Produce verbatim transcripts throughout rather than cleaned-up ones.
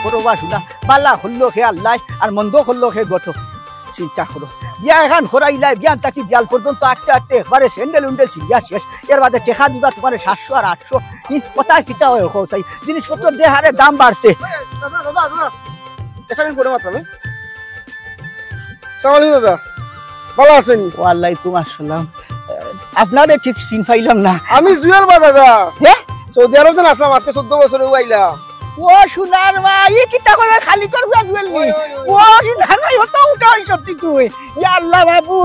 করো বা শুনা, বালা করলো কে আল্লাহ, আর মন্দ করলো কে গঠক। চিন্তা করো, বিয়া এখান করাইলাই, বিয়ান থাকি বিয়াল পর্যন্ত আটতে আটতে একবারে স্যান্ডেল উন্ডেল ছিঁড়িয়া শেষ। এর বাদে টেকা দিবা তোমারে সাতশো আর আটশো। ই, কথা কিতা অয় কও চাই, জিনিসপত্র যে হারে দাম বাড়ছে। দাদা, দাদা, দাদা, একটা মিনিট পরে মাত্র আমি। সালাম আলাইকুম দাদা, ভালা আছইন? ওয়ালাইকুম আসসালাম। আপনারে ঠিক চিন পাইলাম না। আমি জুয়েল বা দাদা। হে? সৌদি আরব যেন আসলাম, আজকে চৌদ্দ বছরে আইলাম। ও সোনার মা, ই কিতা কইরা খালি কর হুয়া জুয়েল নি? ওই, ওই, ওই। ও সোনার মা, অত উঠা অইছস নি তুই? ইয়া আল্লাহ বাবু,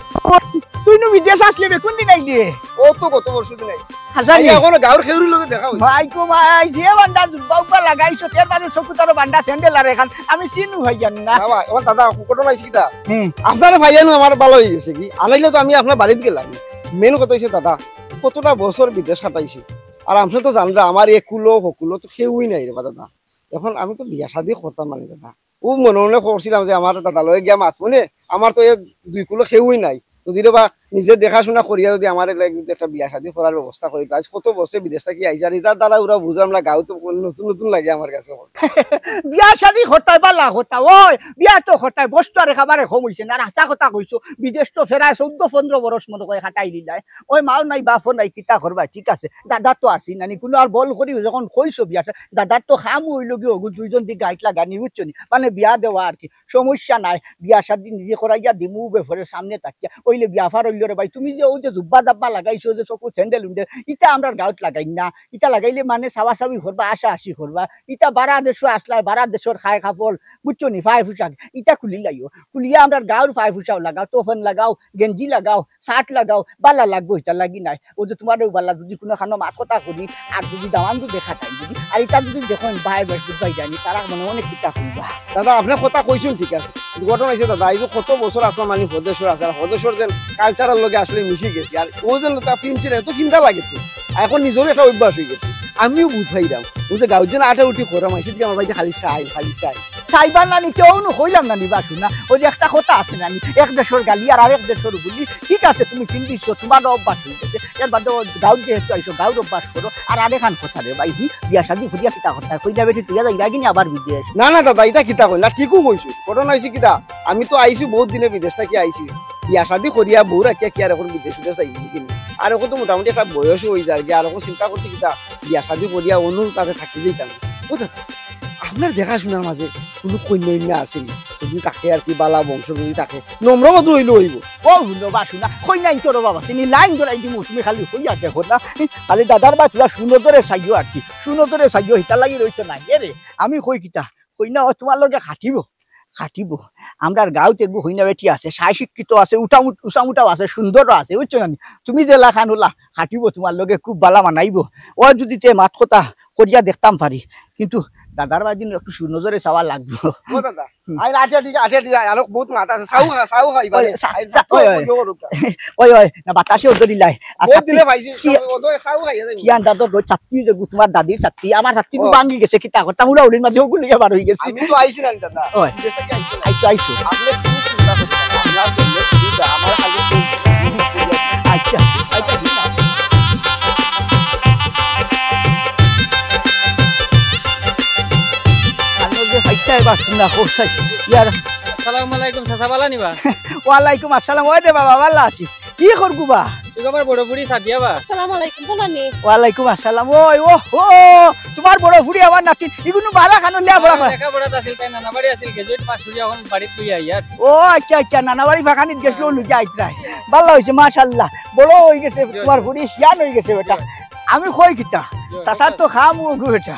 তুই নু বিদেশ আছলে বে, কুন দিন আইলে? ও তো গত পরশু দিন আইছি। হাছা নি? আইয়া অখনো গাউর খেউরির লগে দেখা অইছে। ভাই গো ভাই, যে বান্ডা জুব্বা উব্বা লাগাইছো, এর বাদে চকুত আরো বান্ডা স্যান্ডেল আর এখান, আমি চিনু ভাই জানি না। না ভাই, ও দাদা, ঘটনা অইছে কিতা? হুম। আপনারে পাইয়া নু আমার ভালা অইগেছে কি? আনাইলে তো আমি আপনার বাড়িত গেলাম। মেইন কথা অইছে দাদা, কতটা বছর বিদেশ কাটাইছি। আর আপনে তো জানরা, আমার এ কুলো হকুলো তো কেউই নাই রে বা দাদা। এখন আমি তো বিয়া শাদি করতাম না নি দাদা। ও মনে মনে করছিলাম যে আমার দাদা লগে গিয়া মাতমু নে, আমার তো এ দুই কুলো কেউই নাই। যদি রে বা নিজে দেখাশোনা করিয়া যদি আমার এলাকা যদি একটা বিয়া শাদি করার ব্যবস্থা করি, আজ কত বছর বিদেশ থাকি আইছি, আর ইতার দ্বারা ওরা বুঝলাম না, গাঁও তো নতুন নতুন লাগে আমার কাছে। বিয়া শাদি করতায় বালা কথা, ওই বিয়া তো করতায়, বস্তু আর একেবারে কম অইছে না, আর হাছা কথা কইছো, বিদেশ তো প্রায় চৌদ্দ পনেরো বরস মনে কয় কাটাই দিলায়, ওই মাও নাই বাপও নাই, কিতা করবা, ঠিক আছে, দাদা তো আছি নানি, কুনু আর বল করি যখন কইছো বিয়া শা-, দাদার তো কাম অইলো গি, ওগু দুইজন দি গাইট লাগানি, বুঝছো নি, মানে বিয়া দেওয়া আর কি, সমস্যা নাই, বিয়া শাদি নিজে করাইয়া দিমু, ব্যাপারে সামনে থাকিয়া, অইলে ব্যাপার অইলো রে ভাই, তুমি যে ওই যে জুব্বা দাব্বা লাগাইছো, যে চকু স্যান্ডেল উন্ডেল, ইতা আমরার গাঁওত লাগাইন না, ইতা লাগাইলে মানে চাওয়া চাওয়ি করবা, আশা আশি করবা, ইতা বারা দেশো আসলায়, বারা দেশর খায় কাপড়, বুঝছো নি, ফায় পোশাক, ইতা খুলি লাইও, খুলিয়া আমরার গাঁওর ফায় পোশাক লাগাও, তফন লাগাও, গেঞ্জি লাগাও, শার্ট লাগাও, বালা লাগবো, ইতা লাগি নাই। ও যে তোমার ওই বালা যদি কুনু খানো মাত কথা করি, আর যদি দামান যদি দেখা যায় যদি, আর ইতা যদি দেখো ভাই বেশ বুঝবাই জানি, তারা মনে মনে কিতা কইবা। দাদা, আপনে কথা কইছইন ঠিক আছে, কিন্তু ঘটনা অইছে দাদা, এই যে কত বছর আসলাম মানে হদেশর আছে, আর হদেশর যেন কালচারর লগে আসলে মিশি গেছি, আর ও যেন তা ফিনছিল, এত চিন্তা লাগে তো, আর এখন নিজরও একটা অভ্যাস অইগেছে, আমিও বুঝ পাইরাম, ও যে গাঁওত যেন আটা উটি করাম, আইসে দিকে আমার বাড়িতে খালি চাই, খালি চাই। চাইবা নানি, কেউ নু কইলাম নানি, বাসু না, ওই যে একটা কথা আছে নানি, এক দেশর গালি আর আরেক দেশর বুলি, ঠিক আছে, তুমি ফিন্দিছো, তোমার অভ্যাস অইগেছে, এর বাদে ও গাঁওত যেহেতু আইছো, গাঁওর অভ্যাস করো, আর আরেকখান কথা রে ভাই, হি, বিয়া শাদি করিয়া কিতা কথা, কইলা বেটি তুইয়া যাইবা কিনি আবার বিদেশ? না, না দাদা, ইতা কিতা কই না, ঠিকউ কইছো, ঘটনা অইছে কিতা, আমি তো আইছি বহুত দিনে বিদেশ থাকি আইছি, বিয়া শাদি করিয়া বউ রাখিয়া কি আর এখন বিদেশ উদেশ যাইবো কিনি? আর এখন তো মোটামুটি একটা বয়স অই যার গিয়া, আর এখন চিন্তা করছি কিতা, বিয়া শাদি করিয়া অনু তাতে থাকি যাইতাম। ও দাদা, আপনার দেখাশোনার মাঝে কুনু কইন্যা অইন্যা আছে নি? যদি থাকে আর কি, বালা বংশ যদি থাকে, নম্র ভদ্র অইলে অইবো। ও হুনো বাসু না, কইন্যা ইন্তর বাবা, চিনি লাইন ধরাই দিমু, তুমি খালি কইয়া দেখো না। খালি দাদার বা তুলা সুনজরে চাইও আর কি, সুনজরে চাইও, হিতার লাগি রইতো না। এ রে, আমি কই কিতা, কইন্যা ও তোমার লগে খাটিবো, খাটিবো। আমরার গাঁওত এগু কইন্যা বেটি আছে, সাই শিক্ষিত আছে, উঠামুট-, উচামুটাও আছে, সুন্দরও আছে, বুঝছো না নি? তুমি যেলাখান ওলা খাটিবো, তোমার লগে খুব বালা মানাইবো। ও যদি তে মাত কথা করিয়া দেখতাম পারি, কিন্তু দাদার বাড়ির দিন একটু সুনজরে চাওয়া লাগবো। ও দাদা, হুম। আই আটে দিকে, আটে দিকে, আরো বহুত মাত আছে, চাও খা, চাও খাইবা ওই, রে। চা-, আই চা-, চাও ওই, খাইবা, ওই। ইয়ে করুক না। ওই, ওই, না, বাতাসে ওদের দিলাই। আর বহুত ছাত্রী দিনে পাইছি, কি, ও তো চাও খাইয়া যাইবো। কি আন্দাজ ওর ছাত্রী যে গু-, তোমার দাদির ছাত্রী, আমার ছাত্রী গু ও। ভাঙ্গি গেছে, কিতা করতাম, উড়া উড়ির মাঝে ওগুলো আবার হয়ে গেছে। আমি তো আইছি না দাদা, ওই। বিদেশ থাকি আইছি না। আইছো, আইছো। আপনি কোনো চিন্তা করবেন না, আপনার জন্য সুবিধা, আমার খালি আচ্ছা, আচ্ছা, ঠিক আছে। আমি যে সাইডটা এবার শুনলা, হোক সাইড। ইয়ার আসসালামু আলাইকুম, চাচা, বালা নিবা? ওয়ালাইকুম আসসালাম, ওই দে বাবা, বালা আছি। কি করবো বা? তুই আমার বড় বুড়ি সাদিয়া বা? আসসালামু আলাইকুম, বালা নি? ওয়ালাইকুম আসসালাম। ওই, ও, ও, তোমার বড় বুড়ি আমার নাতিন, ইগুনু বালা খানো লিয়া বড় খানো। লেখাপড়া আছিল, তাই নানা বাড়ি আছিল, গ্রাজুয়েট পাস করি এখন বাড়িত তুই আইয়ার। ও আচ্ছা, আচ্ছা, নানা বাড়ি ফাঁকানিত গেছিল, লুজা আইতরায়। বালা হইছে, মাশাআল্লাহ। বড় হই গেছে জি, তোমার জি। বুড়ি, শিয়ান হই গেছে বেটা। জি। আমি কই কিতা? জি, চাচার কথা তো খাম ও গো বেটা।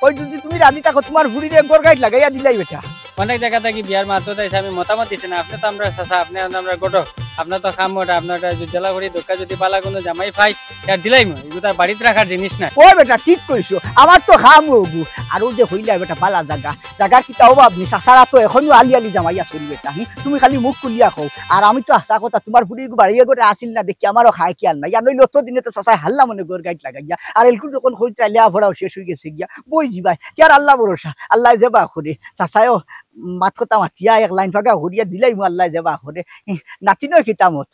কই যদি তুমি রাজি থাকো, তোমার বুড়িরে গড় গাইট লাগাইয়া দিলাই বেটা। অনেক জায়গা থাকি বিয়ার মাতো তাইছে, আমি মতামত দিছি না। আপনি তো আমরা চাচা, আপনি আমরা গঠক, আপনার তো খাম ওটা, আপনার ওটা জুজ্জালা করি দোকা যদি বালা কোনো জামাই পাই, তার দিলাইমু, এগুলো তার বাড়িত রাখার জিনিস না। ও বেটা, ঠিক কইছো, আমার তো খাম ওগু। আর ও যে হইলা বেটা বালা জাগা, জাগার কিতা অভাব নি, চাচারা তো এখনো আলি আলি জামাই আছে বেটা, হি? তুমি খালি মুখ খুলিয়া কও। আর আমি তো হাছা কথা, তোমার ফুড়ি বাড়িয়ে করে আসিল না দেখি, আমারও খায় খেয়াল নাই। আর নইলে অত দিনে তো চাচায় হাল্লা মনে গড় গাইট লাগাইয়া। আর এলকু যখন কইতে লেয়া পড়াও শেষ হয়ে গেছে গিয়া, বই যিবায়, কি আর আল্লাহ ভরসা, আল্লাহ যেবা করে। চাচায়ও মাত কথা মাতিয়া এক লাইন ফাঁকা করিয়া দিলাইমু, আল্লাহ যেবা করে। নাতিনর কিতা মত?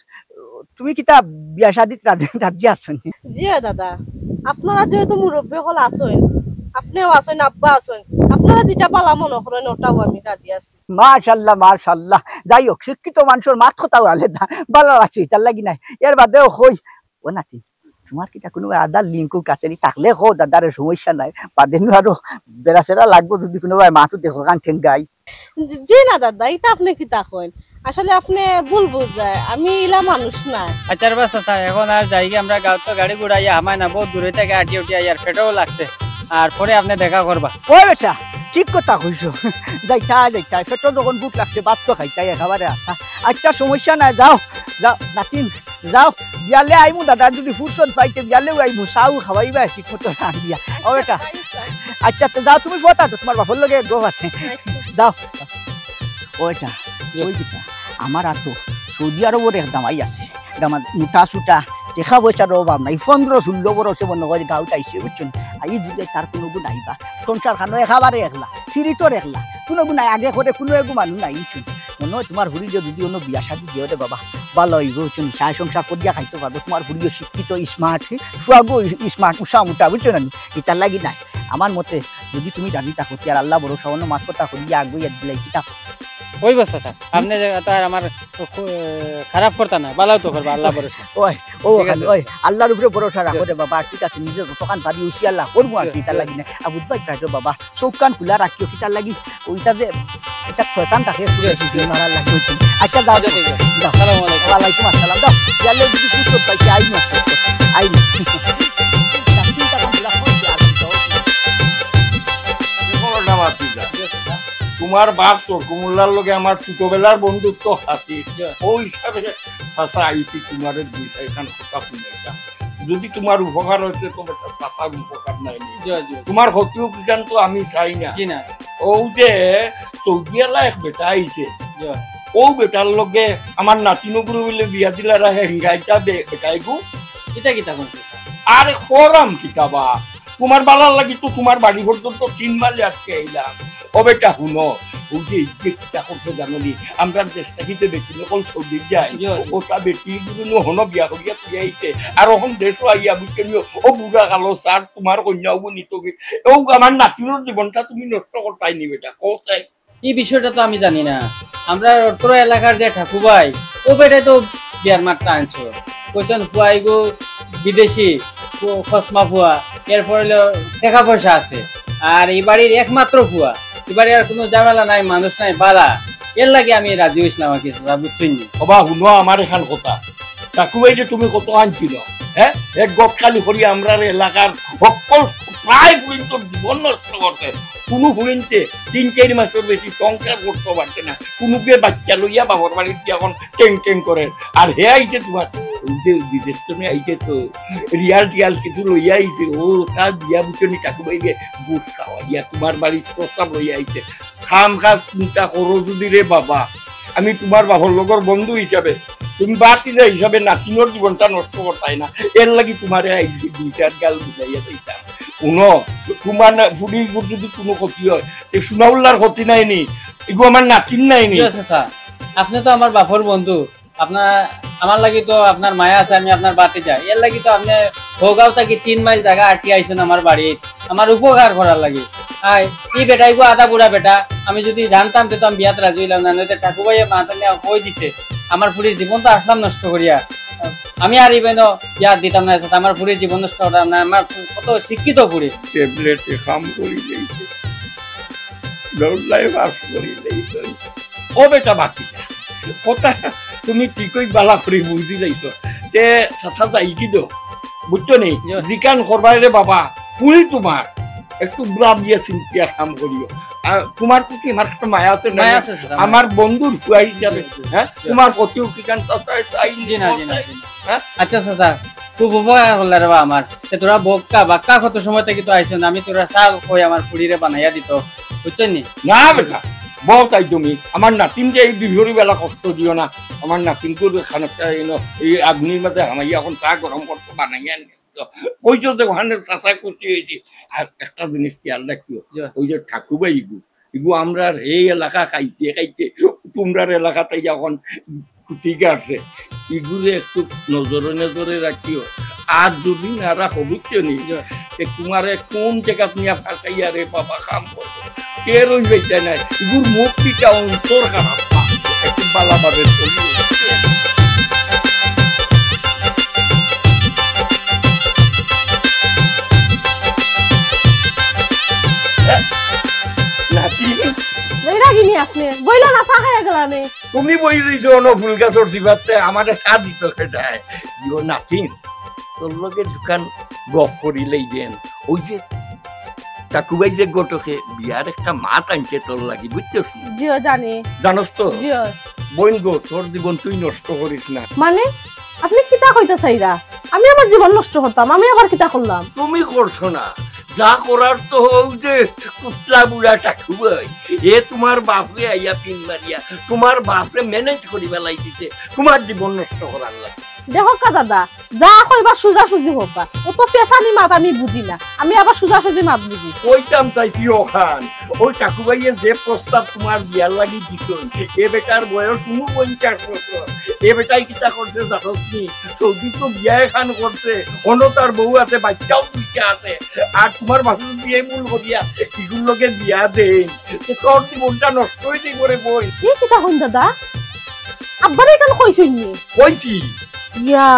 তুমি কিতা বিয়া শাদিত রাজি, রাজি আছো নি? জি অয় দাদা, আপনারা যেহেতু মুরব্বী হকল আছইন, আপনিও আছইন, আব্বা আছইন, আপনারা যেটা ভালা মনে করেন, ওটাও আমি রাজি আছি। মাশাল্লাহ, মাশাল্লাহ। যাই হোক, শিক্ষিত মানুষর মাত কথাও আলাদা। ভালা লাগছে, ইতার লাগি নাই। এর বাদেও কই, ও নাতি, তোমার কিতা কুনু আধার লিংক উক আছে নি? থাকলে কও দাদারে, সমস্যা নাই। বাদে নু আরো বেড়াছেড়া লাগবো, যদি কুনুবায় মাতো দেখো কান ঠেঙ্গাই। জি না দাদা, ইতা আপনে কিতা কইন? আসলে আপনে ভুল বুঝায়, আমি ইলা মানুষ নায়। আচ্ছা রে বা চাচা, এখন আর যাইগি, আমরা গাঁওত তো গাড়ি ঘোড়া ইয়া হামায় না, বউত দূরে থাকি আটি উটি আইয়ার, পেটও লাগছে, আর পরে আপনে দেখা করবা। ওই বেটা, ঠিক কথা কইছো। যাইতায় যাইতায়, পেটো যখন ভুক লাগছে, ভাত তো খাইতায় একেবারে আশা। আচ্ছা, সমস্যা নাই, যাও যাও নাতিন, যাও। বিয়ালে আইমু দাদা, যদি ফুরসত পাইতে বিয়ালেও আইমু, চাও খাওয়াইবা ঠিক মতো রান্ধিয়া। ও বেটা, আচ্ছা, তো যাও, তুমি ফোন আটো, তোমার বাপর লগে গপ আছে। যাও। ও বেটা, ওই কিতা, আমার আতো সৌদি আরবর এক জামাই আছে, জামাই মোটা সুটা, টেকা পয়সার অভাব নাই, পনেরো ষোলো বরসে মনে কয় গাঁওত আইছে, বুঝছো নি? আই দিলে তার কুনু গুণ আইবা, সংসার খানো একেবারে একলা, সিঁড়িতর একলা, কুনু গুণ নাই, আগে করে কুনু এগু মানুষ নাই, বুঝছো নি? মনে হয় তোমার ফুরিরে যদি অন্য বিয়া শাদি দিও রে বাবা, ভালা অইবো, বুঝছো নি? চায় সংসার করিয়া খাইতো পারবো, তোমার ফুরিও শিক্ষিত, smart, ফুয়াগু smart, উষা মোটা, বুঝছো না নি? ইতার লাগি নাই। আমার মতে যদি তুমি রাজি থাকো, তে আর আল্লাহ ভরসা, অন্য মাত কথা করিয়া আগুইয়া দিলাই কি থাকো। ওই বস চাচা, আপনে যে কথা আর আমার খু-, খারাপ করতা না, ভালাউ তো করবা, আল্লাহ ভরসা। ওই, ও ঠিক আছে। ওই, আল্লাহর উপরে ভরসা রাখো জি। রে বাবা, ঠিক আছে, নিজে যতখান পারি উসি আল্লাহ করবো আর কি, জি, ইতার জি। লাগি না। আর বুঝবাই তো বাবা, চোখ কান খোলা রাখিও, কিতার লাগি? ওইটা যে, এটা শয়তান থাকে, একটু জি, বেশি জি। মারার লাগে ওই জন্য। আচ্ছা, যাও, আচ্ছা, ঠিক আছে। যাও। আসসালামু আলাইকুম। ওয়ালাইকুম আসসালাম। যাও, গেলে যদি কিছু করতে হয়, কি আইন আছে? আইন। চিন্তা কান খোলা করো, আর কি, যাও। এ বড় না মাতি যা। জি, আচ্ছা। তোমার বাপ তো কুমুল্লার লগে আমার ছোটবেলার বন্ধুত্ব খাতির। জি। ওই হিসাবে চাচা আইছি তোমার দুই চাইরখান কথা শুনাইতাম। যদি তোমার উপকার হইতে তো বেটা চাচার উপকার নাই নি। জি, জি। তোমার ক্ষতিও কিখান তো আমি চাই না। জি না। ও যে সৌদি আলা এক বেটা আইছে। জি। ও বেটার লগে আমার নাতিনগুরে বলে বিয়া দিলারা হেঙ্গাইতা বে-, বেটাইগু। ইটা কিতা কইছে? আরে খরাম কিতাবা। তোমার বালার লাগি তো তোমার বাড়ি পর্যন্ত তিন মাইল আটকে আইলাম। ও বেটা, হুনো, ওই যে, এই যে কিতা করছো জানো নি? আমরা দেশ থাকিতে বেটি নকল সৌদি যায়। জি, জি। ওটা বেটি গুলো হনো বিয়া করিয়া তুই আইতে। আর ওখান দেশও আইয়া বুঝতে নিও, ও বুড়া কালো স্যার, তোমার কন্যা ওগু নিত গি। ও আমার নাতির জীবনটা তুমি নষ্ট করতাই নি বেটা, কও চাই। এই বিষয়টা তো আমি জানি না। আমরা অত্র এলাকার যে ঠাকুভাই, ও বেটায় তো বিয়ার মাতটা আনছো। কইছন ফুয়াইগু বিদেশি, ফু-, ফসমা ফুয়া, এরপর হইলো টেকা পয়সা আছে। আর এই বাড়ির একমাত্র ফুয়া, এই বাড়ির আর কুনু ঝামেলা নাই, মানুষ নাই, বালা। এর লাগি আমি রাজি হইছিলাম আর কি, চাচা, বুঝছইন নি? ওবা, হুনো আমার এখান কথা। ঠাকুভাই যে তুমি কত আনছিল, হ্যাঁ? এক গদখালি করি আমরার এলাকার হক্কল প্রায় ফুরিন্তর জীবন নষ্ট করছে। কুনু ফুরিন্তে তিন চাইর মাসর বেশি সংসার করতে পারছে না। কুনুকে বাচ্চা লইয়া বাবার বাড়িত এখন টেং টেং করে। আর হে আইছে তোমার, ওই যে বিদেশ তো আইছে তো, রিয়াল টিয়াল কিছু লইয়া আইছে। ও তা দিয়া বুঝছো নি ঠাকুভাইরে ঘুষ খাওয়াইয়া তোমার বাড়িত প্রস্তাব লইয়া আইছে। খামখা চিন্তা করো যদি রে বাবা, আমি তোমার বাপর লগর বন্ধু হিসাবে, তুমি বাতিজা হিসাবে নাতিনর জীবনটা নষ্ট করতায় না, এর লাগি তোমারে আইছি দুই চাইর গাল বুঝাইয়া দিতাম। হুনো, তোমার না, ফুড়ি যদি কুনু ক্ষতি হয়, এই সুনাউল্লার ক্ষতি নাই নি, এগু আমার নাতিন নাই নি। জি, আচ্ছা, স্যার, আপনে তো আমার বাপর বন্ধু, আপনার, আমার লাগি তো আপনার মায়া আছে, আমি আপনার বাতিজা। এর লাগি তো আপনে হগাঁও থাকি তিন মাইল জাগা আটি আইছন আমার বাড়িত, আমার উপকার করার লাগি। আয়, ই বেটাইগু আধা বুড়া বেটা, আমি যদি জানতাম তে তো আমি বিয়াত রাজি হইলাম না, নইতে ঠাকুভাইয়ে মাথা নিয়া কই দিছে, আমার ফুড়ির জীবন তো আসলাম নষ্ট করিয়া। আমি আর ইবেন বিয়া দিতাম না, আমার ফুড়ির জীবন নষ্ট করাম না, আমার কত শিক্ষিত ফুড়ি। ট্যাবলেটে কাম করি লইছে, ডর লাইফ আস করি লইছে। ও বেটা বাতিজা, কথা তুমি ঠিকই বালা করি বুঝি যাইছো। তে চাচা যাই কি দো, বুঝছো নি? জি। জিকান করবায় রে বাবা, ফুড়ি তোমার, একটু বুড়া দিয়া চিন্তিয়া কাম করিও। আর তোমার প্রতি আমার একটা মায়া আছে না? মায়া আছে, স্যার, আমার মায়া। বন্ধুর ফুয়া হিসাবে, জি, জি, হ্যাঁ? জি। তোমার ক্ষতিও কিখান চাচায় চাই নি, জি না, জি না, জি না। হ্যাঁ? আচ্ছা, চাচা, খুব উপকার করলে রে বা আমার। তে তোরা বক্কা, বাক্কা কত সময় থাকি তো আইছন, আমি তোরা চা কই আমার ফুড়িরে বানাইয়া দিত, বুঝছইন নি? না বেটা, বউত আই তুমি। আমার নাতিনরে এই বিভরি বেলা কষ্ট দিও না। আমার নাতিনগুর খানিকটা এই ন-, এই আগুনির মাঝে হামাইয়া এখন চা গরম করতো, বানাইয়া আনি দিত। কইছো যে ওখানে চাচা খুশি হইছি। আর একটা জিনিস খেয়াল রাখিও, জি। ওই যে ঠাকুভাই ইগু, ইগু আমরার এই এলাকা খাইতে খাইতে তোমরার এলাকাতে এখন খুঁটি গাড়ছে। ইগুরে একটু নজরে নজরে রাখিও। আর যদি না রাখো, বুঝছো নি? জি। তে তোমারে কোন জাগাত নিয়া ফাঁসাইয়া রে বাবা কাম করবো। টের অই যাইতা নাই। ইগুর মুখ পিটা অন্তর খারাপ। একটু বালা ভাবে চলি। নাতি, বেইরা গিনি আপনে? বইলা না, চা খাইয়া গেলা নে। তুমি বই রইছো অনো ফুল গাছর জিবাতে, আমারে চা দিত খেটায়। ইও নাতিন, তোর লগে দুখান গপ করিলাই যেন। ওই যে টাকুবাই যে ঘটকে বিয়ার একটা মাত আনছে তোর লাগি, বুঝছস নি? জিও জানি। জানোস তো? জিও। বইন গো, তোর জীবন তুই নষ্ট করিস না। মানে? আপনে কিতা কইতা চাইরা? আমি আমার জীবন নষ্ট করতাম, আমি আবার কিতা করলাম? তুমি করছো না, যা করার তো হউ যে কুটলা বুড়া টাকুবাই। এ তোমার বাপরে আইয়া পিন মারিয়া, তোমার বাপরে ম্যানেজ করিবা লাইছে, তোমার জীবন নষ্ট করার লাগি। দেখো কা দাদা, যা কইবা সুজাসুজি কইবা। অত ফেসানি মাত আমি বুঝি না, আমি আবার সুজাসুজি মাত বুঝি। কইতাম চাইছি অখান, ওই টাকুবাইয়ে যে প্রস্তাব তোমার বিয়ার লাগি দিছইন, এ বেটার বয়স ঊনপঞ্চাশ বছর। এ বেটায় কিতা করছে জানোস নি? সৌদি তো বিয়া এখান করছে, অনো তার বউ আছে, বাচ্চাও দুইটা আছে। আর তোমার বাপে যদি এই ভুল করিয়া ইগুর লগে বিয়া দেইন, তে তোর জীবনটা নষ্ট অই যাইবো রে বইন। এ কিতা কইন দাদা? আব্বারে ইখান কইছইন নি? কইছি। ইয়া,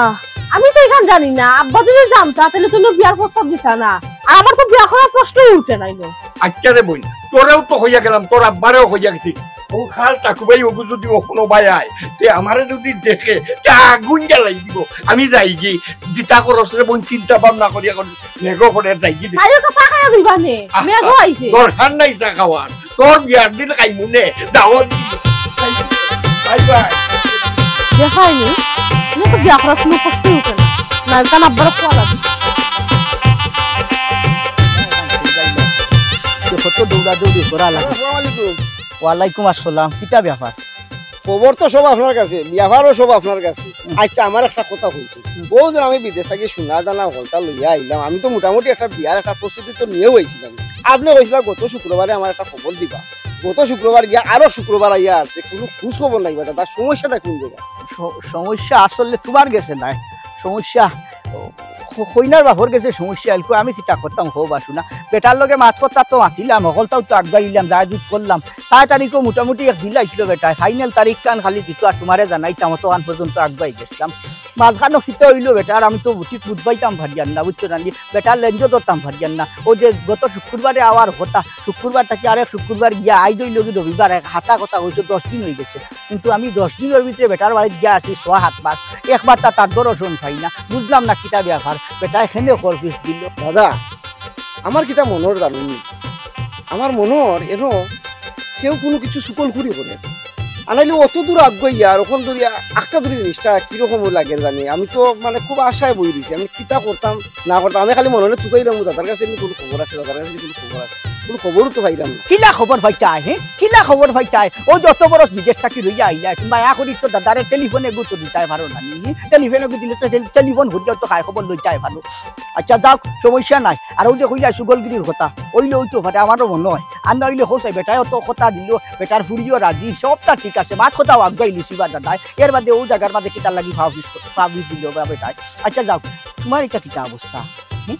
আমি তো ইখান জানি না। আব্বা যদি জানতা, তাইলে তো বিয়ার প্রস্তাব দিতা না। আর আমার তো বিয়া করার প্রশ্নই উঠে নাইলো। আচ্ছা রে বইন, তোরেও তো কইয়া গেলাম, তোর আব্বারেও কইয়া গেছি। ও খাল টাকুবাই, ওগু যদি অখনো বায় আয়, তে আমারে যদি দেখে, তে আগুন জ্বালাই দিবো। আমি যাইগি, যেতা করস রে বইন, চিন্তা ভাবনা করিয়া করিস। মেঘো পড়ে যাইগি। তাইও তো চা খাইয়া দিবা নে, আহ, মেঘো আইছে। দরকার নাই চা খাওয়ার। তোর বিয়ার দিন খাইমু নে, দাওয়াত দি। Bye bye. দেখায়নি, তুমি তো বিয়া করার সময় কষ্টই উঠে না। না, কারণ আব্বার খোয়া লাগে। তো কত দৌড়াদৌড়ি করা লাগে। আসসালামু আলাইকুম। ওয়ালাইকুম আসসালাম। কিতা ব্যাপার? খবর তো সব আপনার কাছে, ব্যাপারও সব আপনার কাছে। হুম। আচ্ছা, আমার একটা কথা কইছি। হুম। ও যে আমি বিদেশ থাকি সোনা দানা হকলতা লইয়া আইলাম, আমি তো মোটামুটি একটা বিয়ার একটা প্রস্তুতি তো নিয়েও আইছিলাম। আপনে কইছিলা গত শুক্রবারে আমার একটা খবর দিবা। গত শুক্রবার গিয়া আরো শুক্রবার আইয়া আছে, কোনো খোঁজ খবর নাই বা দাদা, সমস্যাটা কোন জায়গা? স-, সমস্যা আসলে তোমার গেছে নাই, সমস্যা হ-, হইনার বাপর গেছে সমস্যা। এলকু আমি কিতা করতাম, হো বাসু না, বেটার লগে মাত কথা তো মাতিলাম, হকলতাও তো আগুয়াইলাম, যা জুত করলাম। তাই তারিখও মোটামুটি এক দিল আইছিল বেটায়, ফাইনাল তারিখ কান খালি দিত আর তোমারে জানাইতাম, অতখান পর্যন্ত আগুয়াই গেছিলাম। মাঝখানো কিতা হইলো বেটার, আমি তো ঠিক বুঝবাইতাম পারিয়ার না, বুঝছো না নি? বেটার লেঞ্জো ধরতাম পারিয়ার না। ও যে গত শুক্রবারে আওয়ার কথা, শুক্রবার থাকি আরেক শুক্রবার গিয়া আইজ অইলো কি রবিবার, এক হাতা কথা কইছো, দশ দিন অই গেছে। কিন্তু আমি দশ দিনর ভিতরে বেটার বাড়িত গিয়া আছি ছয় সাতবার, একবার তা তার দর্শন পাই না, বুঝলাম না কিতা ব্যাপার, বেটায় কেনে খরফিস দিল। দাদা, আমার কিতা মনর জানো নি, আমার মনর এনো কেউ কোনো কিছু চুগলখুরি করে। আনাইলে অত দূর আগুয়াইয়া আর অখন ধরিয়া আখটা ধরি জিনিসটা কিরকম লাগে জানি। আমি তো মানে খুব আশায় বই রইছি, আমি কিতা করতাম না করতাম। আমি খালি মনে মনে তুকাইলাম, দাদার কাছে এমনি কোনো খবর আছে, দাদার কাছে কোনো খবর আছে, কোনো খবরও তো পাইলাম না। কিলা খবর পাইতায়, হে? কিলা খবর পাইতায়? ও যত বরস বিদেশ থাকি লইয়া আইলা, তুমি মায়া করি তো দাদারে টেলিফোন এগু তো দিতায় পারো না নি? টেলিফোন এগু দিলে তো টেল-, টেলিফোন করিয়া তো খায় খবর লইতায় পারো। আচ্ছা, যাও, সমস্যা নাই। আর ও যে কইলা চুগলগিরির কথা, অইলে অইতো পারে, আমারও মনে হয়। আর না অইলে হোসে বেটায় অত কথা দিল, বেটার ফুড়িও রাজি, সবটা ঠিক আছে, মাত কথাও আগুয়াই লিছি বা দাদায়। এর বাদে ও জাগার মাঝে কিতার লাগি ফাফিস, ফাফিস দিল বা বেটায়। আচ্ছা, যাও, তোমার ইটা কিতা অবস্থা? হুম?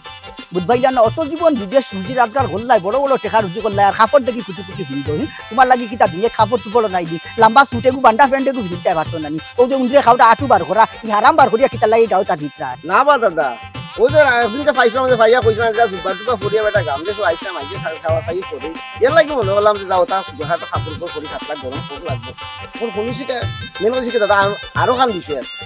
বুঝবাইলা না, অত জীবন বিদেশ রুজি রোজগার করলায়, বড় বড় টেকা রুজি করলায়, আর কাপড় দেখি কুটি কুটি ফিন্দো, হুম? তোমার লাগি কিতা দুনিয়াত কাপড় চুপড়ও নাই নি, লম্বা suit এগু, বান্ডা pant এগু ফিন্দিতায় পারছো না নি? ও যে উন্ডরে খাওটা আটু বার করা, ই হারাম বার করিয়া কিতার লাগি গাঁও তা দিতরা? না বা দাদা, ও যে রা-, ওদিনকে পাইছিলাম, যে পাইয়া কইছিলাম, এটা জুব্বা টুব্বা পরিয়া বেটা গামলে সব আইসলাম, আইসে সা-, খাওয়া চাই করে। এর লাগি মনে করলাম যে যাও, তা সুন্দর একটা কাপড় উপর করি, সাত লাখ গরম কোট লাগবে। এখন কমিছি কে, মেন কইছি কি দাদা, আম-, আরো খান বিষয় আছে।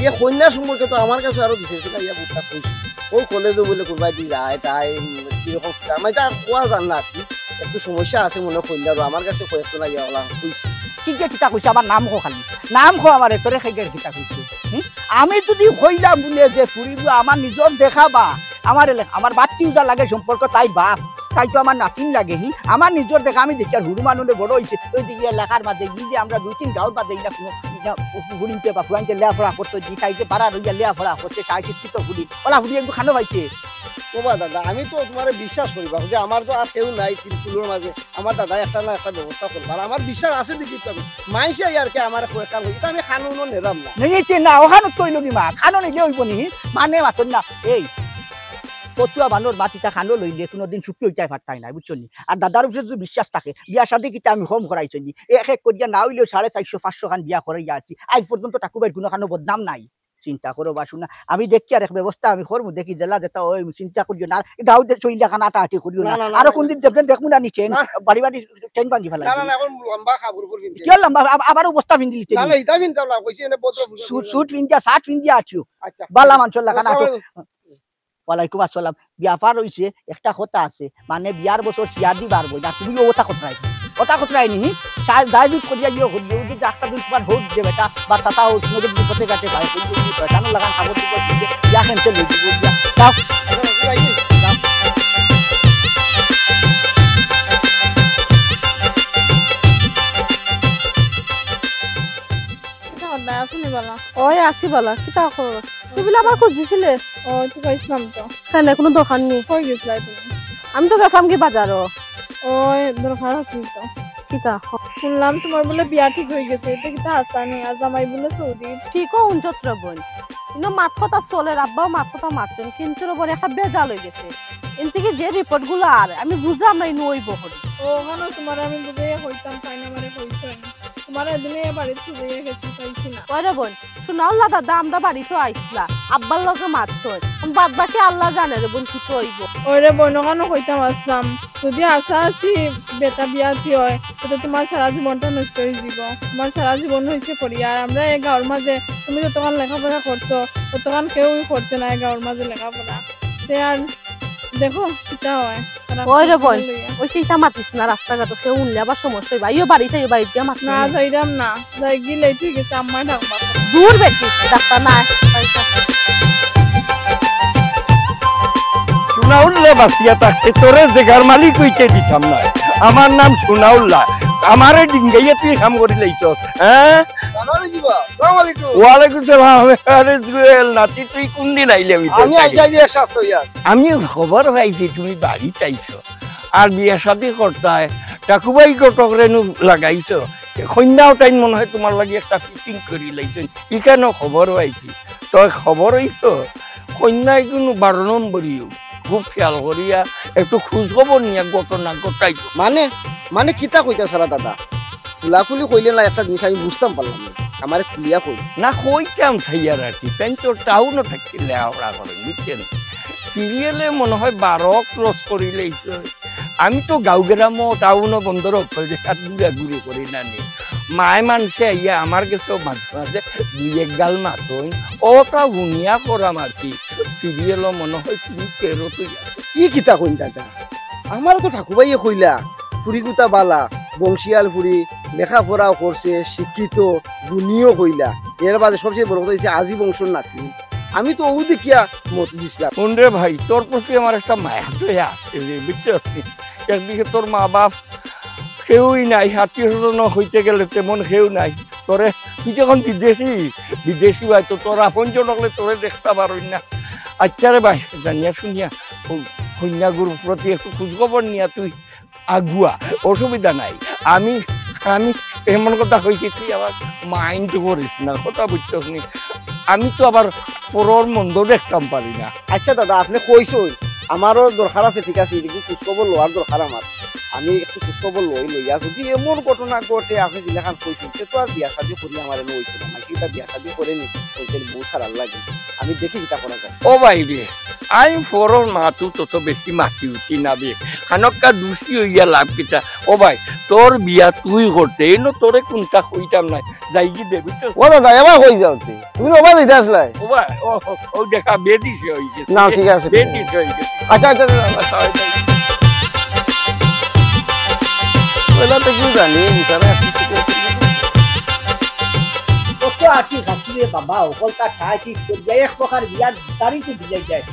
ইয়ে কন্যা সম্পর্কে তো আমার কাছে আরো বিশেষ করে ইয়া বুঝতে কইছি। ও কলেজে বলে কোরবাই দি যায়, তাই, উম, কিরকম, আমার এটা কোয়া জান না আর কি। একটু সমস্যা আছে মনে হয় কন্যারও, আমার কাছে কয়েকজন আইয়া ওলা কইছে। কি যে কিতা কইছে, আমার নাম কো খালি। নাম কো আমার, তোরে খাইগের কিতা কইছে। হুম? আমি যদি কইলাম বলে যে ফুড়িগু আমার নিজর দেখা বা আমার এলাকা, আমার বাত্তি উজা লাগে সম্পর্ক, তাই বাপ, তাই তো আমার নাতিন লাগে, হি, আমার নিজর দেখা, আমি দেখি আর হুরু মানুষে বড় হইছে, ওই যে এই এলাকার মাঝে, এই যে আমরা দুই তিন গাঁওর মাঝে, এই না কোনো, এই না ফু-, ফু-, ফুড়িনতে বা ফুয়াইনতে লেয়াফড়া করছে, জি, তাই যে পাড়া রইয়া লেয়াফড়া করছে, সাই শিক্ষিত ফুড়ি, ওলা ফুড়ি একটু খানো পাইছে। ও বা দাদা, আমি তো তোমারে বিশ্বাস করি বা, যে আমার তো আর কেউ নাই তিন কুলোর মাঝে, আমার দাদা একটা না একটা ব্যবস্থা করবো, আর আমার বিশ্বাস আছে দেখি তো আমি, মাইসে আর কি আমার কয়েকটা হইতে আমি খানো নেরাম না। নেই, নেই, না, ওখানে তো হইল কি মা, খানো নিলে হইব নি, মানে মাতন না, এই, ফতুয়া বানর মাত ইতা কানো লইলে কুনুদিন সুখী অইতায় পারতায় নায়, বুঝছো নি? আর দাদার উপরে যদি বিশ্বাস থাকে, বিয়া শাদি কিতা আমি কম করাইছি নি? এক এক করিয়া না অইলেও সাড়ে চাইরশো পাঁচশো খান বিয়া করাইয়া আছি, আইজ পর্যন্ত ঠাকুভাইর কুনুখানো বদনাম নাই। চিন্তা করো বা শুনা, আমি দেখি আর এক ব্যবস্থা আমি করমু, দেখি যেলা যেতা অয়, চিন্তা করিও না। আর গাঁও দে-, চইলা খান আটাআটি করিও না। না, না, না, আরো না, কোনদিন যেমনে দেখমু না নি ঠেং, না। বাড়ি বাড়ি ঠেং ভাঙি ফেলাই না, না, দিমু। না, এখন লম্বা কাপড় উপর পিনতে। কিতা লম্বা? আব-, আবারও বস্তা পিন্দিলি না, না, ইতা পিনতাম না, কইছি এনে বদর বুঝো। সুট, সুট পিন্দিয়া, শার্ট পিন্দিয়া আটিও। আচ্ছা। বালা মানষর লাখান আটিও। আসসালামু আলাইকুম। ওয়ালাইকুম আসসালাম। ব্যাপার অইছে, একটা কথা আছে, মানে বিয়ার বছর সিয়াদি বাড়বো না, তুমিও ওটা খতরাই, ওটা খতরাই নি, সা-, যাই দুধ করিয়া গিয়ে হোক, যদি একটা দুধ পান হোক যে বেটা, বা চাচা হোক, নদীর বিপদে ঘাটে ভাই, ওই যে শয়তানের লাগান কাপড় চোপড় খুলে বিয়া cancel হয়ে যাবে, বিয়া। যাও। যাও। কিতা করতায়, আছো নি বালা? ওই আছি বালা, কিতা খবর? তুই বলে আমার খুঁজছিলে? ও, তুই পাইছিলাম তো। কেনে, কোনো দরকার নি? কই গেছিলায় তুমি? আমি তো গেছিলাম কি বাজারো। ওই, দরকার আছিল তো। কিতা? শুনলাম তোমার বলে বিয়া ঠিক হয়ে গেছে, এটা কিতা হাছা নি? আর জামাই বলে সৌদি। ঠিকও হুনছত রে বইন, ইনো মাত কথা চলের, আব্বাও মাত কথা মাতছইন, কিন্তু রে বইন একটা বেজাল হয়ে গেছে। এন থেকে যে report গুলা আর আমি বুঝলাম না, ইনো ওই বহরে। ও, ওখানে তোমার আমি বুঝাইয়া কইতাম, তাই না, আমারে কইছইন। তোমার এদিনে বাড়িত খুঁজাইয়া গেছি, পাইছি না। ওই রে বইন, শোনাউল্লা দাদা, আমরা বাড়িত আইছলা, আব্বার লগে মাতছইন। বাদ বাকি আল্লাহ জানে রে বইন, কিতা অইবো। ওই রে বইন, ওখানে কইতাম আসলাম, যদি আশা আছি বেটা বিয়াতি হয়, তো তোমার সারা জীবনটা নষ্ট হয়ে দিব। তোমার সারা জীবন হয়েছে পড়ি, আর আমরা এই গাঁওর মাঝে তুমি যতক্ষণ লেখাপড়া করছো, ততক্ষণ কেউই করছে না এই গাঁওর মাঝে লেখাপড়া। তে আর দেখো, কিতা হয়। ওই রে বইন, লইয়া। ওই চিন্তা মাতিস না, রাস্তাঘাটো কেউ উনলে আবার সমস্যা হইবা। আইও বাড়িত, আইও বাড়িত গিয়া মাতিস না, না। যাইরাম না, যাই গি late হয়ে গেছে, আম্মায় ডাকবা। দূর বেটি, ডাক্তার নাই। সুনাউল্লা বাঁচিয়া থাকতে তোরে জেগার মালিক হইতে দিতাম না। আমার নাম সুনাউল্লা, আমারে ডিঙ্গাইয়া তুই কাম করি লাইছস, হ্যাঁ? দাদা রে কিবা? আসসালামু আলাইকুম। ওয়ালাইকুম সালাম। আরে জুয়েল নাতি, তুই কোন দিন আইলে আমি আমি আইছি, আইছি এক সপ্তাহ হইয়া। আমি খবর পাইছি তুমি বাড়িত আইছো, আর বিয়া শাদি করতায়, টাকুবাই ঘটক রেনু লাগাইছো। কইন্যাও তাইন মনে হয় তোমার লাগি একটা fitting করি লাইছইন, ইখানো খবর পাইছি। তো খবর অইতো, কইন্যা এগুন বারো নম্বরীও। খুব খেয়াল করিয়া একটু খোঁজ খবর নিয়া ঘটনা ঘটাইতো। মানে, মানে কিতা কইতা সারা দাদা? খুলাখুলি কইলে না একটা জিনিস আমি বুঝতাম পারলাম না। আমারে খুলিয়া কই। না কইতাম সাইয়ার আর কি। তাইন তো টাউনো থাকছিলে আমরা করেন, বুঝছেন? সিরিয়ালে মনে হয় বারো cross করি লাইছে। আমি তো গাঁও গ্রামও টাউনো বন্দর অকল যে হাত ঘুরাঘুরি করি না নি। মায় মানষে আইয়া আমার গেছেও মাঝে মাঝে দুই এক গাল মাতইন। ওটা হুনিয়া করাম আর কি। সিরিয়ালও মনে হয় তুমি ফেরত হইয়া। ই কিতা কইন দাদা? আমারে তো ঠাকুবাইয়ে কইলা, ফুড়িগুতা বালা, বংশিয়াল ফুড়ি, লেখাপড়াও করছে, শিক্ষিত, গুণীও কইলা। এর বাদে সবচেয়ে বড় কথা হইছে আজি বংশর নাতি। আমি তো ও দেখিয়া মত দিছলাম। হুন রে ভাই, তোর প্রতি আমার একটা মায়া দয়া আছে রে, বুঝছস নি? একদিকে তোর মা বাপ কেউই নাই, আত্মীয় স্বজন হইতে গেলে তেমন কেউ নাই। তোরে, তুই যখন বিদেশি, বিদেশি ভাই তো তোর আপনজন হকলে তোরে দেখতা পারইন না। আচ্ছা রে ভাই, জানিয়া শুনিয়া ও কইন্যাগুর প্রতি একটু খোঁজ খবর নিয়া তুই আগুয়া, অসুবিধা নাই। আমি, আমি এমন কথা কইছি, তুই আবার mind করিস না, কথা বুঝছস নি? আমি তো আবার পরর মন্দ দেখতাম পারি না। আচ্ছা দাদা, আপনে কইছইন, আমারও দরকার আছে, ঠিক আছে, এদিকে খোঁজ খবর লওয়ার দরকার আমার। আমি একটু খোঁজ খবর লই, লইয়া যদি এমন ঘটনা ঘটে, আপনে যেলাখান কইছইন, তে তো আর বিয়া শাদি করি আমার এনে অইতো না। মাইনষে ইতা বিয়া শাদি করে নি, অইতে বউ ছাড়ার লাগি। আমি দেখি কিতা করা যায়। ও ভাই রে, আমি পরর মাতু তত বেশি মাতি উঠি না বে। খানক্কা দুষি হইয়া লাভ কিতা? ও ভাই, তোর বিয়া তুই করতে, এনো তোরে কুন্তা কইতাম না। যাইগি দে, বুঝছস? ও দাদা, এবার কই যাও তে? তুমি ওবা যাইতে আসলাই? ও ভাই, ও, ও, ও দেখা, বেদিশে হইছে। না, ঠিক আছে, ঠিক আছে। বেদিশে হইছে। আচ্ছা, আচ্ছা, আচ্ছা। আচ্ছা, ওই যাই। ওইলা তো কেউ জানি, বিচারা। কত আটি খাটি রে বাবা, হকলতা ঠায় ঠিক করিয়া এক প্রকার বিয়ার তারিখও দিলাই যায়।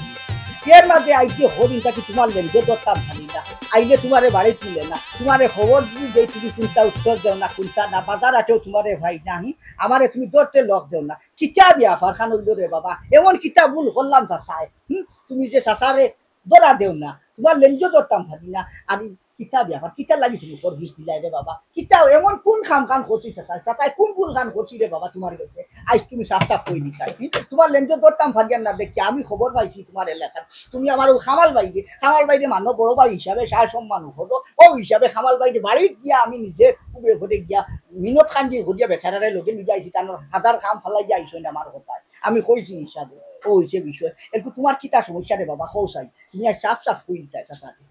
এর মাঝে আইজ যে হরিণটা কি তোমার লেঙ্গে ধরতাম পারি না, আইলে তোমারে বাড়ি তুলে না, তোমারে খবর দিই যে তুমি কুন্তা উত্তর দেও না, কুন্তা না, বাজার আটেও তোমারে ভাই নাহি, আমারে তুমি ধরতে লক দেও না। কিতা ব্যাপার খান অইল রে বাবা, এমন কিতা ভুল করলাম চাচায়? হুম, তুমি যে চাচারে ধরা দেও না, তোমার লেঙ্গে ধরতাম পারি না। আর ই কিতা ব্যাপার, কিতার লাগি তুমি খরচ দিলায় রে বাবা? কিতা এমন কুন কাম খান করছি চাচা? চাচায় কুন ভুল খান করছি রে বাবা তুমার গেছে? আইজ তুমি সাফ সাফ কই দিতায়। তোমার লেঞ্জো ধরতাম ফারিয়ার না দেখি, আমি খবর পাইছি তুমার এলাকার। তুমি আমার অউ কামাল ভাইরে, কামাল ভাইরে মানো বড় ভাই হিসাবে, সার সম্মান করো। অউ হিসাবে কামাল ভাইরে বাড়িত গিয়া আমি নিজে উবে করে গিয়া মিনত কান্দি করিয়া বেচারারে লগে লইয়া আইছি, তান হাজার কাম ফালাইয়া আইছইন আমার কথায়। আমি কইছি হিসাবে, অউ অইছে বিষয়। একটু তুমার কিতা সমস্যা রে বাবা, কও চাই। তুমি আইজ সাফ সাফ কই দিতায় চাচারে।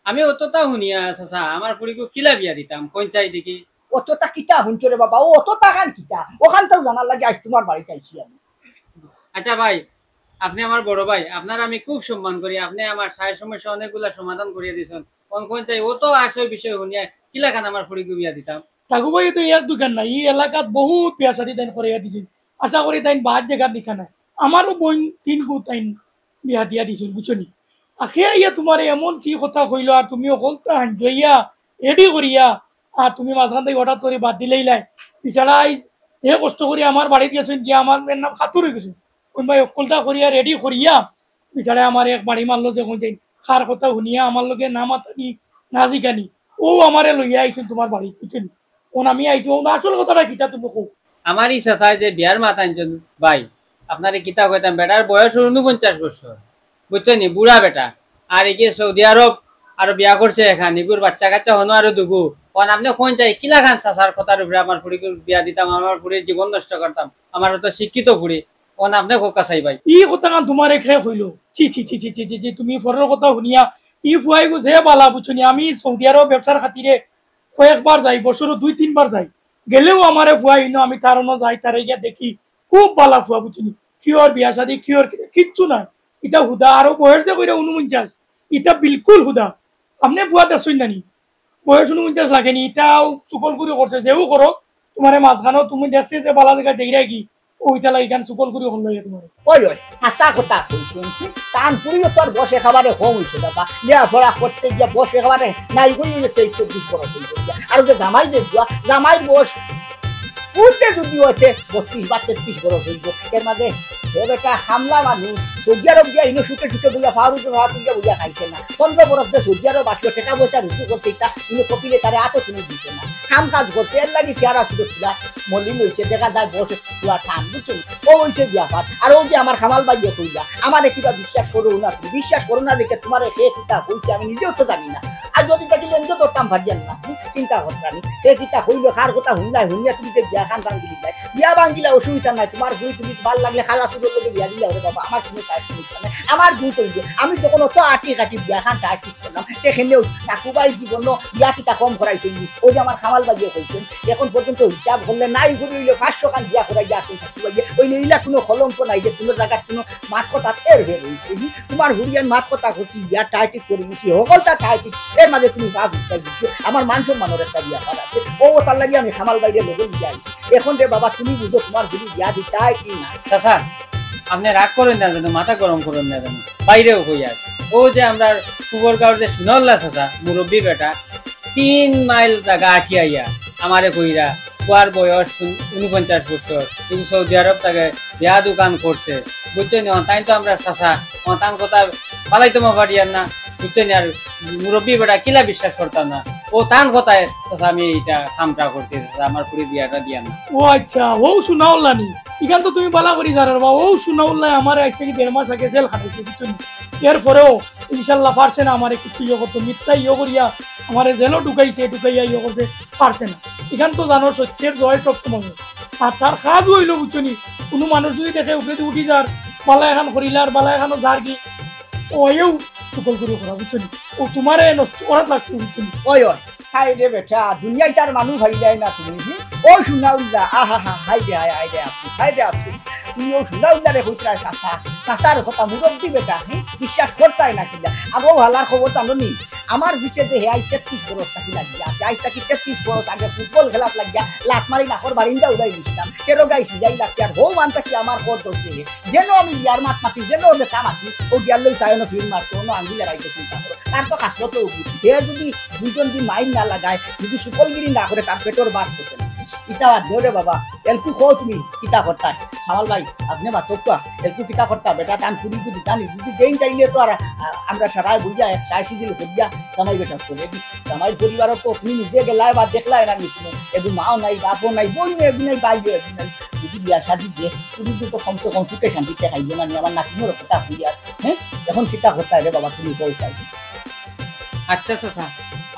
আমি অততা হুনিয়া, চাচা, আমার ফুড়িগু কিলা বিয়া দিতাম, কইন চাই দেখি। অততা কিতা হুনছো রে বাবা, অউ অততা খান কিতা? অখানটাও জানার লাগি আইজ তুমার বাড়িত আইছি আমি। আচ্ছা ভাই, আপনে আমার বড় ভাই, আপনারে আমি খুব সম্মান করি, আপনে আমার সায় সমস্যা অনেকগুলা সমাধান করিয়া দিছইন। অন কইন চাই, অত আশয় বিষয় হুনিয়া কিলাখান আমার ফুড়িগু বিয়া দিতাম। টাকু ভাই, তো এক দুইখান না, ই এলাকাত বহুত বিয়া শাদি তাইন করাইয়া দিছইন। আশা করি তাইন বাদ জাগাত নিতা নায়। আমারও বইন তিনগু তাইন বিয়া দিয়া দিছইন, বুঝছো নি? আখে আইয়া তুমারে এমন কি কথা কইলো, আর তুমি অকলতা হাঞ্জুয়াইয়া, রেডি করিয়া, আর তুমি মাঝখান থাকি হঠাৎ করি বাদ দিলাইলায়। বিচারা আইজ হে কষ্ট করি আমার বাড়িত গেছইন, গিয়া আমার মেয়ের নাম খাতুর অই গেছইন। কোন ভাই অকলতা করিয়া, রেডি করিয়া, বিচারা আমার এক বাড়ি মারলো যে কইন যাইন, কার কথা হুনিয়া আমার লগে না মাতানি, না জিকানি, অউ আমারে লইয়া আইছইন তুমার বাড়িত, বুঝছো নি? অন আমি আইছি, অন আসল কথাটা কিতা তুমি কও। আমার ই চাচায় যে বিয়ার মাত আনছইন ভাই, আপনারে কিতা কইতাম, বেটার বয়স ঊনপঞ্চাশ বছর, বুঝছইন নি, বুড়া বেটা। আর এগিয়ে সৌদি আরব আরো বিয়া করছে এখান, ইগুর বাচ্চা কাচ্চা হনো আরো দুগু। অন আপনে কইন চাই, কিলাখান চাচার কথার উপরে আমার ফুড়িগুর বিয়া দিতাম, আমার ফুড়ির জীবন নষ্ট করতাম, আমার তো শিক্ষিত ফুড়ি, অন আপনে কউক্কা চাই ভাই। ই কথাখান তুমারে কে কইলো? ছি, ছি, ছি, তুমি পরর কথা হুনিয়া, ই ফুয়াইগু যে বালা, বুঝছো নি, আমি সৌদি আরব ব্যবসার খাতিরে কয়েকবার যাই, বছরো দুই তিনবার যাই। গেলেও আমারে ফুয়াই ইনো, আমি তার অনো যাই, তারে গিয়া দেখি, খুব বালা ফুয়া, বুঝছো নি। কিওর বিয়া শাদি, কিওর কিতা, কিচ্ছু নাই। ইতা হুদা, আরো বয়স যে কইরা ঊনপঞ্চাশ, ইতা বিলকুল হুদা। আপনে ফুয়া দেখছইন না নি? বয়স ঊনপঞ্চাশ লাগেনি, ইতাও চুগলখুরি করছে, যেও করো, তুমারে মাঝখানো তুমি দেখছে যে বালা জাগা যাইরায় গি, অউ ইতা লাগি ইখান চুগলখুরি করলো ইয়া তুমারে। ওই, ওই, হাছা কথা কইছইন। তান ফুড়িও তো আর বয়স একেবারে কম অইছে বাবা, লেখাপড়া করতে গিয়া বয়স একেবারে নাই করি অইলে তেইশ চব্বিশ বরস অইবো গিয়া। আর অউ যে জামাই যে বুয়া, জামাইর বয়স উঠতে যদি অইতে বত্রিশ বা তেত্রিশ বরস অইবো। এর মাঝে হে বেটা কামলা মানুষ, সৌদি আরব গিয়া ইনো সুখে সুখে বইয়া, ফাউর উপরে ফাউ তুলিয়া বইয়া খাইছে না। পনেরো বরস যে সৌদি আরব আসলো, টেকা পয়সা রুজি করছে, ইতা ইনো কপিলে তারে আতো তুলি দিছে না। কাম কাজ করছে, এর লাগি চেহারা সুরত পুরা মলিন অইছে, দেখা যায় বয়সে পুরা টান, বুঝছো নি? অউ অইছে ব্যাপার। আর অউ যে আমার কামাল ভাইয়ে কইলা, আমারে কিবা বিশ্বাস করো না, তুমি বিশ্বাস করো না দেখে তুমারে কে কিতা কইছে আমি নিজেও তো জানি না। আর যদি দেখি লেঞ্জো ধরতাম ফারিয়ার না, চিন্তা করতাম নি। কে কিতা কইলো, কার কথা হুনলায়, হুনিয়া তুমি যে বিয়াখান ভাঙ্গিলিলায়। বিয়া ভাঙ্গিলা অসুবিধা নাই, তুমার ফুড়ি তুমি ভালা লাগলে কালা চুরর লগে বিয়া দিলাও রে বাবা, আমার কুনু সাইজ সমস্যা নাই। আমার দুখ অইলো, আমি যখন অত আটি কাটি বিয়াখান টাটি করলাম, সেখানেও টাকু ভাই জীবনও বিয়া কিতা কম করাইছইন নি। অউ যে আমার কামাল ভাইয়ে কইছইন, এখন পর্যন্ত হিসাব করলে নাই করি অইলে পাঁচশো খান বিয়া করাইয়া আছইন টাকু ভাইয়ে। অইলে ইলা কুনু কলঙ্ক নাই যে কুনু জাগাত কুনু মাত কথা এর ফের অইছে। হি, তুমার ফুড়িয়ান মাত কথা করছি, বিয়া টাইটি করি নিছি, হকলতা টাইটি, এর মাঝে তুমি পাঁচ উচ্চাই দিছো। আমার মান সম্মানর একটা ব্যাপার আছে। অউ তার লাগি আমি কামাল ভাইরে লগে লইয়া আইছি। এখন রে বাবা, তুমি বুঝো তুমার ফুড়ি বিয়া দিতায় কি না? চাচা, আপনে রাগ করইন না যেন, মাথা গরম করইন না যেন, বাইরেও কইয়ার। অউ যে আমরার কুবরগাঁওর যে সুনাউল্লা চাচা, মুরব্বি বেটা, তিন মাইল জাগা আটিয়া আইয়া আমারে কইরা, ফুয়ার বয়স ঊন-, ঊনপঞ্চাশ বছর, কিন্তু সৌদি আরব থাকি বিয়া দুকান করছে, বুঝছো নি? তাইন তো আমরার চাচা, তান কথা ফালাইতাম ফারিয়ার না, বুঝছো নি? আর মুরব্বি বেটা কিলা বিশ্বাস করতাম না, অউ তান কথায় চাচা আমি ইটা কামটা করছি, চাচা আমার ফুড়ির বিয়াটা দিয়ার না। ও আচ্ছা, অউ সুনাউল্লা নি, ইখান তো তুমি বালা করি জানো রে বা, অউ সুনাউল্লায় আমারে আইজ থাকি দেড় মাস আগে জেল খাটাইছে, বুঝছো নি? এরপরেও ইনশাল্লাহ পারছে না আমারে কিচ্ছু ইয়ে করতো, মিথ্যা ইয়ে করিয়া আমারে জেলও ঢুকাইছে, ঢুকাইয়া ইয়ে করছে, পারছে না। ইখান তো জানো সত্যের জয় সব সময়। আর তার কাজ অইলো, বুঝছো নি, কুনু মানুষ যদি দেখে উপরেদি উঠি যার, বালা এখান করিলার, বালা এখানো যার গি, অউ এও চুগলখুরি করা, বুঝছো নি? অউ তুমারে নষ্ট করাত লাগছে, বুঝছো নি? ওই, ওই, হায় রে বেটা, দুনিয়াত আর মানুষ পাইলায় না তুমি, হি? ও সুনাউল্লা, আহা হা, হায় রে, হায়, হায় রে, আফসোস, হায় রে, আফসোস। তুমি অউ সুনাউল্লারে কইতরায় চাচা, চাচার কথা মুরব্বি বেটা, হি? বিশ্বাস করতায় না কিলা? আর অউ হালার খবর জানো নি? আমার পিছে যে হে আইজ তেত্রিশ বরস থাকি লাগিয়া আছে, আইজ থাকি তেত্রিশ বরস, আগে ফুটবল খেলাত লাগিয়া লাত মারি নাকর বারিন্দা উড়াই দিছলাম, তেরো গাই সিজাই লাগছে, আর হউ আন থাকি আমার কর ধরছে হে। যেন আমি বিয়ার মাত মাতি, যেন যেতা মাতি, অউ গিয়ার লই চায়, অনো ফির মারতো, অনো আঙ্গুল এড়াইতো চিন্তা করো। তার তো খাসলত অউ, হে যদি দুইজন দি মাইর না লাগায়, যদি চুগলখুরি না করে, তার পেটর ভাত পচে না। ইতা বাদ দেও রে বাবা, এলকু কও তুমি কিতা করতায়? কামাল ভাই, আপনে মাতউক্কা, এলকু কিতা করতা? বেটা তান ফুড়িগু দিতা নি, যদি দেইন তাইলে তো আর, আ, আমরা সারায় বইয়া এক চা সিজিল করিয়া জামাই বেটা করে দি। জামাইর পরিবারও তো তুমি নিজে গেলায় বা দেখলায় না নি কুনু, এগু মাও নাই, বাপও নাই, বইনও এগু নাই, ভাইও এগু নাই। যদি বিয়া শাদি দিয়া ফুড়িগু তো কমসে কম সুখে শান্তিতে খাইবো না নি, আমার নাতিনর কথা কইয়ার, হ্যাঁ? এখন কিতা করতায় রে বাবা, তুমি কও চাই। আচ্ছা চাচা,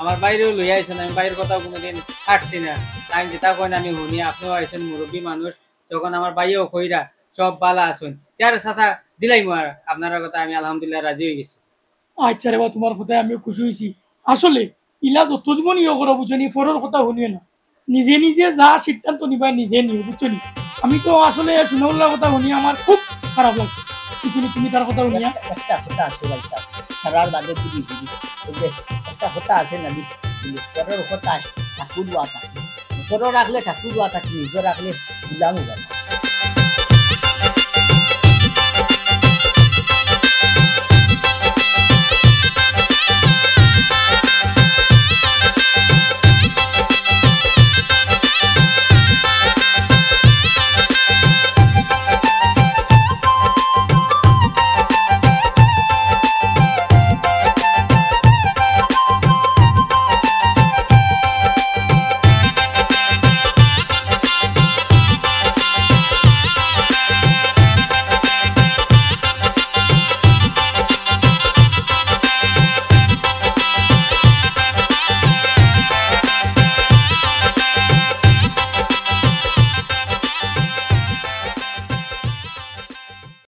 আমার ভাইরেও লইয়া আইছইন, আমি ভাইর কথা কুনুদিন ছাড়ছি না। তাইন যেতা কইন আমি হুনি, আপনেও আইছইন মুরব্বি মানুষ, যখন আমার ভাইয়েও কইরা সব ভালা আছইন, তে আর চাচা দিলাইমু আর আপনারার কথায় আমি আলহামদুলিল্লাহ রাজি অইগেছি। আচ্ছা রে বা, তুমার কথায় আমিও খুশি অইছি। আসলে ইলা যত জীবন ইয়ে করো বুঝছো নি, পরর কথা হুনিও না, নিজে নিজে যা সিদ্ধান্ত নিবায় নিজে নিও বুঝছো নি। আমি তো আসলে সুনাউল্লার কথা হুনি আমার খুব খারাপ লাগছে বুঝছো নি, তুমি তার কথা হুনিয়া। একটা, একটা কথা আছে ভাই সাহেব, সারার বাদে বুঝি বুঝি, ওই যে একটা কথা আছে না, পরর কথায় ঠাকুর দোয়া থাকে, পরর রাখলে ঠাকুর দোয়া থাকে, নিজর রাখলে গুলাম হবা।